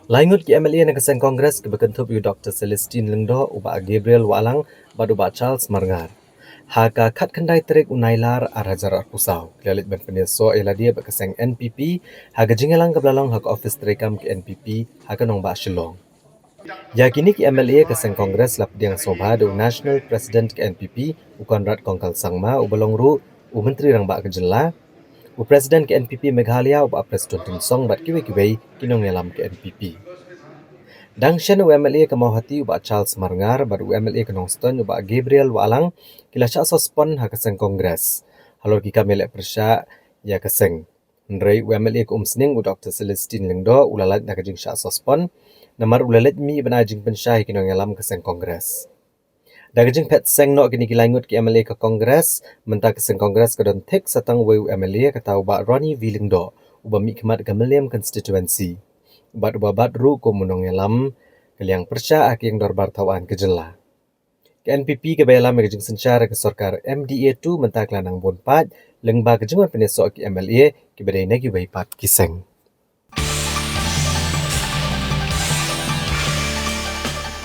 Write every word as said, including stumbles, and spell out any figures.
Lai ngut ki M L A na ka seng Congress kiba kynthup ïa u Dr Celestine Lyngdoh, u Bah Gabriel Wahlang bad u Bah Charles Marngar, ha ka khatkhyndai tarik u Nailar ar hajar arphew saw ki la leit ban pynïasoh ïa lade bad ka seng N P P ha ka jingïalang kaba la long ha ka ophis treikam ka N P P ha ka nongbah Shillong. Ïa kine ki M L A ka seng Congress la pdiang sngewbha da u National President ka N P P, u Conrad Kongkal Sangma, uba long ruh u Myntri Rangbah ka jylla, u President ka N P P Meghalaya, u Bah Prestone Tynsong, bad kiwei kiwei ki nongïalam ka N P P. Dang shen, u M L A ka Mawhati, u Bah Charles Marngar, bad u M L A ka Nongstoiñ, u Bah Gabriel Wahlang, ki la shah suspend ha ka seng Congress halor ki kam ïaleh pyrshah ïa ka seng. Hynrei u M L A ka Umsning, u Dr Celestine Lyngdoh, u la lait na ka jingshah suspend namar u la leit mih ban ai jingpynshai ha ki nongïalam ka seng Congress. Da ka jingphet seng noh kine ki lai ngut ki M L A ka Congress, mynta ka seng Congress ka don thik sa tang uwei u M L A, kata u Bah Ronnie V Lyngdoh, uba mihkhmat ka Mylliem constituency bad uba bat ruh kum u nongïalam ka liang pyrshah ha ka ïing dorbar thawaiñ ka jylla. Ka N P P kaba ïalam ïa ka jingsynshar ïa ka sorkar M D A two mynta ka la nang bun paid lyngba ka jingwan pynïasoh ki M L A kiba dei na kiwei pat ki seng.